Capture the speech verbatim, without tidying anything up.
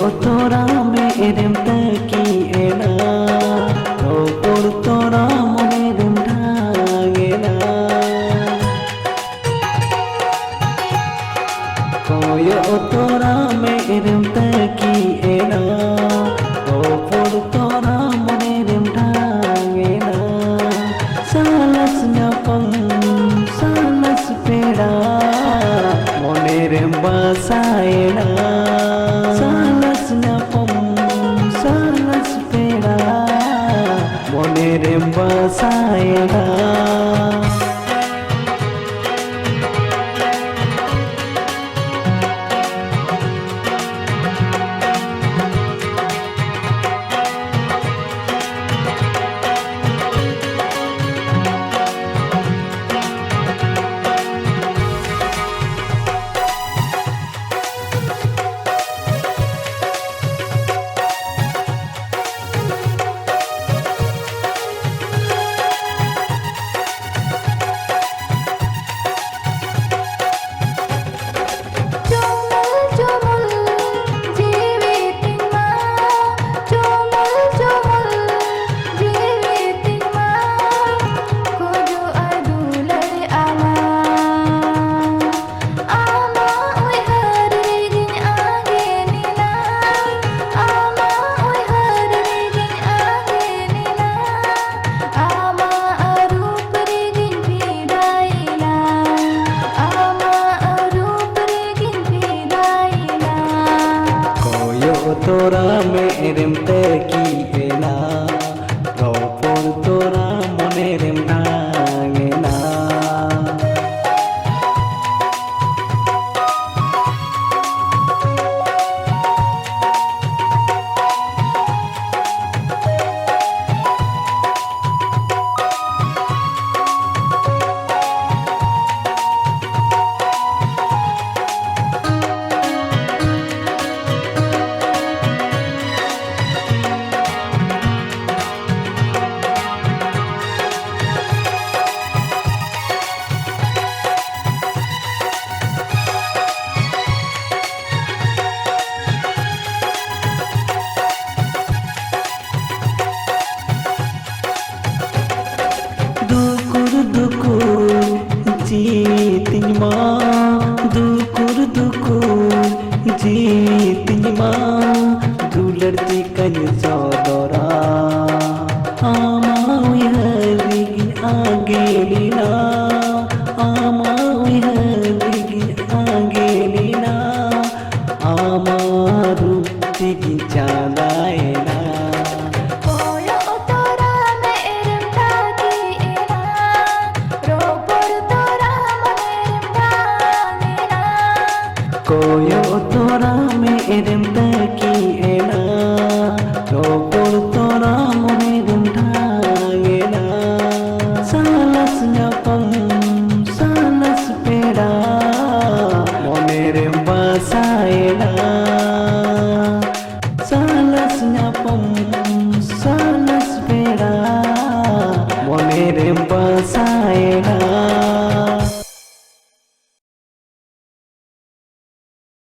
ᱛᱚᱨᱟ ᱢᱮᱫ ᱨᱮᱢ ᱛᱟᱹᱠᱤᱡ ᱮᱱᱟ, ᱨᱚᱯᱚᱲ ᱛᱚᱨᱟ ᱢᱚᱱᱮ ᱨᱮᱢ ᱰᱷᱟᱝ ᱮᱱᱟ᱾ ᱠᱚᱭᱚᱜ ᱛᱚᱨᱟ ᱢᱮᱫ ᱨᱮᱢ ᱛᱟᱹᱠᱤᱡ ᱮᱱᱟ, ᱨᱚᱯᱚᱲ ᱛᱚᱨᱟ ᱢᱚᱱᱮ ᱨᱮᱢ ᱰᱷᱟᱝ ᱮᱱᱟ᱾ ᱥᱟᱞᱟᱥ ᱧᱟᱯᱟᱢ, ᱥᱟᱞᱟᱥ ᱯᱮᱲᱟ, ᱢᱚᱱᱮ ᱨᱮᱢ ᱵᱟᱥᱟᱭᱮᱱᱟ᱾ ᱥᱟᱞᱟᱥ ᱧᱟᱯᱟᱢ, ᱥᱟᱞᱟᱥ ᱯᱮᱲᱟ, ᱢᱚᱱᱮ ᱨᱮᱢ ᱵᱟᱥᱟᱭᱮᱱᱟ᱾ ᱪᱩᱢᱩᱞ ᱪᱩᱢᱩᱞ ᱡᱤᱣᱤ ᱛᱤᱧ ᱢᱟ, ᱪᱩᱢᱩᱞ ᱪᱩᱢᱩᱞ ᱡᱤᱣᱤ ᱛᱤᱧ ᱢᱟ, ᱠᱷᱚᱡᱚᱜ ᱟᱭ ᱫᱩᱞᱟᱹᱲ ᱟᱢᱟ᱾ ᱟᱢᱟᱜ ᱩᱭᱦᱟᱹᱨ ᱨᱮᱜᱤᱧ ᱟᱸᱜᱮᱱ ᱮᱱᱟ, ᱟᱢᱟᱜ ᱩᱭᱦᱟᱹᱨ ᱨᱮᱜᱤᱧ ᱟᱸᱜᱮᱱ ᱮᱱᱟ, ᱟᱢᱟᱜ ᱨᱩᱯ ᱨᱮᱜᱤᱧ ᱯᱷᱤᱫᱟᱭᱮᱱᱟ, ᱟᱢᱟᱜ ᱨᱩᱯ ᱨᱮᱜᱤᱧ ᱯᱷᱤᱫᱟᱭᱮᱱᱟ᱾ ᱠᱚᱭᱚᱜ ᱛᱚᱨᱟ ᱢᱮᱫ ᱨᱮᱢ ᱛᱟᱹᱠᱤᱡ ᱮᱱᱟ, ᱨᱚᱯᱚᱲ ᱛᱚᱨᱟ ᱢᱚᱱᱮ ᱨᱮᱢ ᱰᱷᱟᱝ ᱮᱱᱟ᱾ ᱡᱤᱣᱤ ᱛᱤᱧ ᱢᱟ ᱫᱩᱞᱟᱹᱲ ᱪᱤᱠᱟᱹᱧ ᱥᱚᱫᱚᱨᱟ, ᱟᱢᱟᱜ ᱩᱭᱦᱟᱹᱨ ᱨᱮᱜᱤᱧ ᱟᱸᱜᱮ ᱞᱮᱱᱟ, ᱟᱢᱟᱜ ᱩᱭᱦᱟᱹᱨ ᱨᱮᱜᱤᱧ ᱟᱸᱜᱮ ᱞᱮᱱᱟ, ᱟᱢᱟᱜ ᱨᱩᱯ ᱛᱮᱜᱤᱧ ᱪᱟᱸᱫᱟᱭᱮᱱᱟ᱾ ᱠᱚᱭᱚᱜ ᱛᱚᱨᱟ ᱢᱮᱫ ᱨᱮᱢ ᱫᱟᱜᱤ ᱮᱱᱟ, ᱨᱚᱯᱚᱲ ᱛᱚᱨᱟ ᱢᱚᱱᱮ ᱨᱮᱢ ᱰᱟᱝ ᱮᱱᱟ᱾ ᱠᱚᱭᱚᱜ ᱛᱚᱨᱟ ᱢᱮᱫ ᱨᱮᱢ